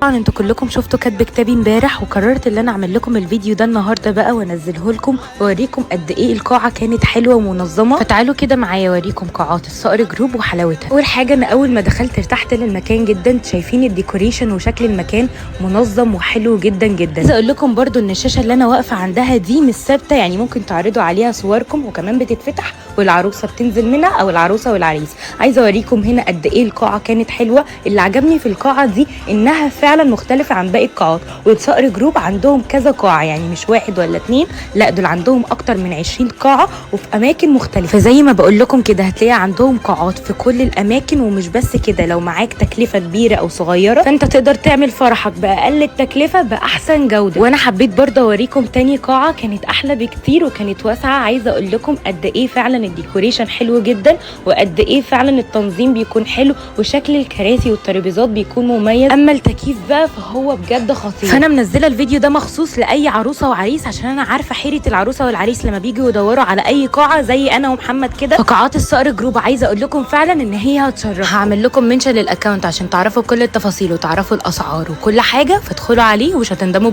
طبعا انتوا كلكم شفتوا كاتب كتابي امبارح، وقررت ان انا اعمل لكم الفيديو ده النهارده بقى وانزله لكم واوريكم قد ايه القاعة كانت حلوة ومنظمة. فتعالوا كده معايا اوريكم قاعات الصقر جروب وحلاوتها. اول حاجة، انا اول ما دخلت ارتحت للمكان جدا، شايفين ال decoration وشكل المكان منظم وحلو جدا جدا. عايزه اقول لكم برده ان الشاشة اللي انا واقفة عندها دي مش ثابته، يعني ممكن تعرضوا عليها صوركم، وكمان بتتفتح والعروسه بتنزل منها او العروسة والعريس. عايزه اوريكم هنا قد ايه القاعة كانت حلوة. اللي عجبني في القاعة دي انها فعلا مختلفة عن باقي القاعات، والصقر جروب عندهم كذا قاعه، يعني مش واحد ولا اتنين، لا دول عندهم اكتر من 20 قاعة وفي اماكن مختلفة. فزي ما بقول لكم كده هتلاقي عندهم قاعات في كل الاماكن. ومش بس كده، لو معاك تكلفة كبيرة او صغيرة فانت تقدر تعمل فرحك باقل التكلفة باحسن جوده. وانا حبيت برضه اوريكم تاني قاعة كانت احلى بكتير وكانت واسعة. عايزه اقول لكم قد ايه فعلا ال decoration حلو جدا، وقد ايه فعلا التنظيم بيكون حلو، وشكل الكراسي والترابيزات بيكون مميز. اما التكييف بقى فهو بجد خطير. فانا منزله الفيديو ده مخصوص لاي عروسه وعريس، عشان انا عارفه حيره العروسة والعريس لما بيجوا يدوروا على اي قاعة زي انا ومحمد كده. فقاعات الصقر جروب عايزه اقول لكم فعلا ان هي هتشرف. هعمل لكم mention لل account عشان تعرفوا كل التفاصيل وتعرفوا الاسعار وكل حاجة، فادخلوا عليه ومش هتندموا.